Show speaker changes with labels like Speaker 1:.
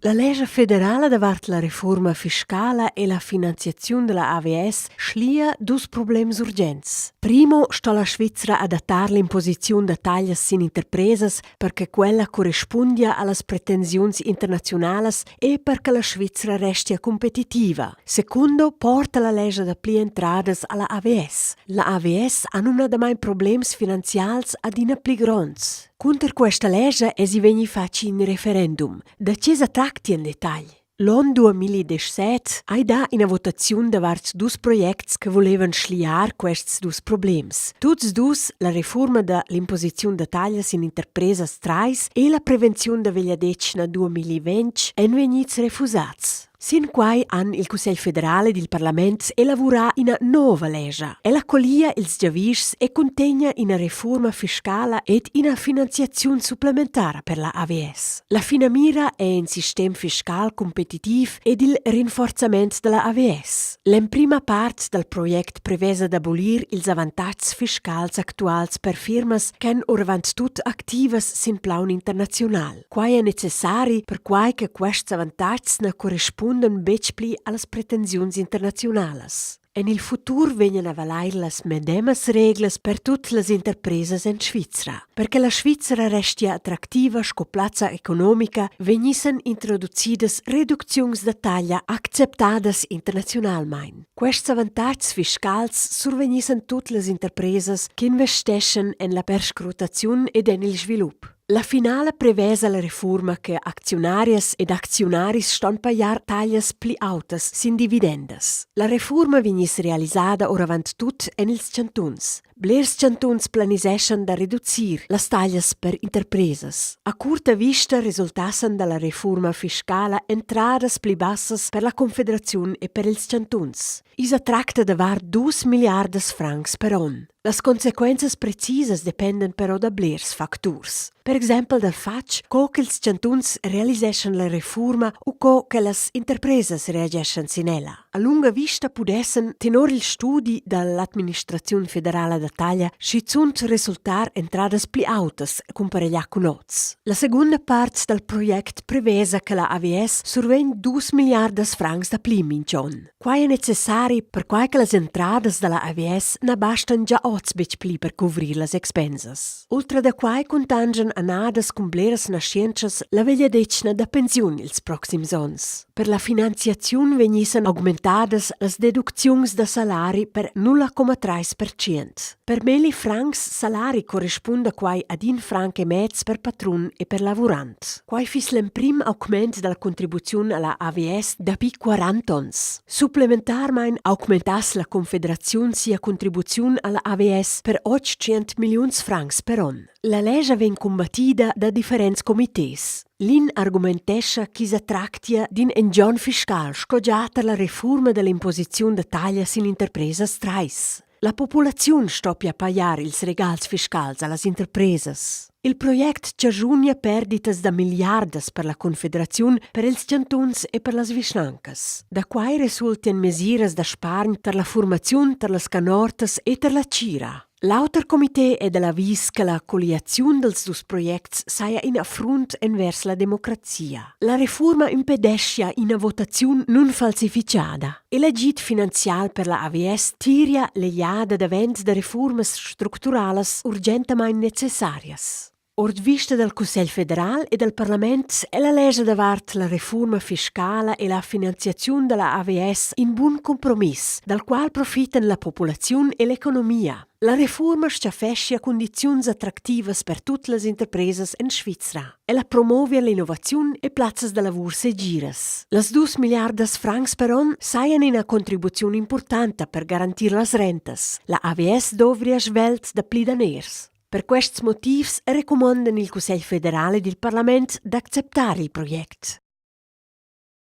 Speaker 1: La lescha federala davart la refurma fiscala e la finanziaziun dalla AVS schlia dus problems urgents. Primo sto la Svizra adattar l'imposiziun da taglias sin interpresas per che quella correspundia allas pretensiuns internaziunalas e per che la Svizra restia competitiva. Secundo porta la lescha dapli entradas alla AVS. La AVS ha numnadamain problems finanzials adina pli gronds. Cunter questa lescha èsi vegnì fatg in referendum. Da tge sa tracti en detagl? L'onn 2017 hai dà ina votaziun davart dus projects che vulevan schliar quests dus problems. Tuts dus, la refurma da l'imposiziun da taglia sin interpresas trais e la prevenziun da vegliadetgna 2020, èn vegnids refusads. Sin quai han il Cussegl federal ed il parlament elavurà ina nova lescha. Ella collia ils giavischs e cuntegna ina refurma fiscala ed ina finanziaziun supplementara per la AVS. La finamira è in sistem fiscal cumpetitiv ed il rinforzament da la AVS. L'emprima part dal project prevesa d'abolir ils avantatgs fiscals actuals per firmas ch'èn oravant tut activas sin plaun internaziunal. Quai è necessari perquai che quests avantatgs na correspundan betg pli a las pretensiuns internaziunalas. En il futur vegnan a valair las medemas reglas per tut las interpresas en Svizra. Per che la Svizra restia attractiva sco plazza economica, vegnissan introducidas reducziuns da taglia acceptadas internaziunalmain. Quests avantatgs fiscals survegnissan tut las interpresas che investeschan en la perscrutaziun ed en il svilup. La finala prevesa la refurma che acziunarias ed acziunaris ston pajar taglias pli autas sin dividendas. La refurma vegniss realisada oravant tut en ils chantuns. Blers chantuns planiseschan da reducir las taglias per interpresas. A curta vista resultassan da la refurma fiscala entradas pli bassas per la Confederaziun e per ils chantuns. I sa tracta da var dus milliardas francs per onn. Las consequenzas precisas dependan però da blers facturs. Per exempel dal fatg co ch'ils chantuns realiseschan la refurma u co che las interpresas reageschan sin ella. A lunga vista pudessan, tenor il studi da l'administraziun federala da taglia, schizunt resultar entradas pli autas cumpareglià cun oz. La segunda part dal project prevesa che la AVS survegn dus milliardas francs dapli mintg'onn. Quai è necessari perquai che las entradas da la AVS na bastan gia oz betg pli per cuvrir las expensas. Ultra da quai cuntanschan annadas cun bleras naschientschas la vegliadetgna da pensiun ils proxims onns. Per la finanziaziun vegnissan augmentadas las deducziuns da salari per 0,3%. Per melli francs salari correspunda quai ad in franc e mez per patrun e per lavurant. Quai fiss l'emprim augment da la contribuziun a la AVS dapi 40 onns. Supplementarmain augmentass la Confederaziun sia contribuziun a la AVS per 800 milliuns francs per onn. La lescha vegn cumbattida da differents comités. L'in argumentescha ch'i sa tractia d'in engion fiscal sco gia tar la refurma da l'imposiziun da taglia sin interpresas trais. La populaziun stoppia pajar ils regals fiscals a las interpresas. Il project chaschunia perditas da milliardas per la Confederaziun, per ils chantuns e per las vischnancas. Da quai resultian mesiras da spargn tar la furmaziun, tar las canortas e tar la tgira. L'auter comité è da l'avis che la colliaziun dals dus projects saja in affrunt envers la democrazia. La refurma impedeschia ina votaziun nunfalsifichada e l'agid finanzial per la AVS tiria l'egliada davent da refurmas structuralas urgentamain necessarias. Ord vista dal Cussegl federal e dal parlament è la lescha davart la refurma fiscala e la finanziaziun da la AVS in bun cumpromiss, dal qual profitan la populaziun e l'economia. La refurma stgaffeschia cundiziuns attractivas per tut las interpresas en Svizra. Ella promovia l'innovaziun e plazzas da lavur segiras. Las dus milliardas francs per onn sajan ina contribuziun impurtanta per garantir las rentas. La AVS dovria svelt dapli daners. Per quests motivs recumondan il Cussegl federal ed il parlament d'acceptar il project.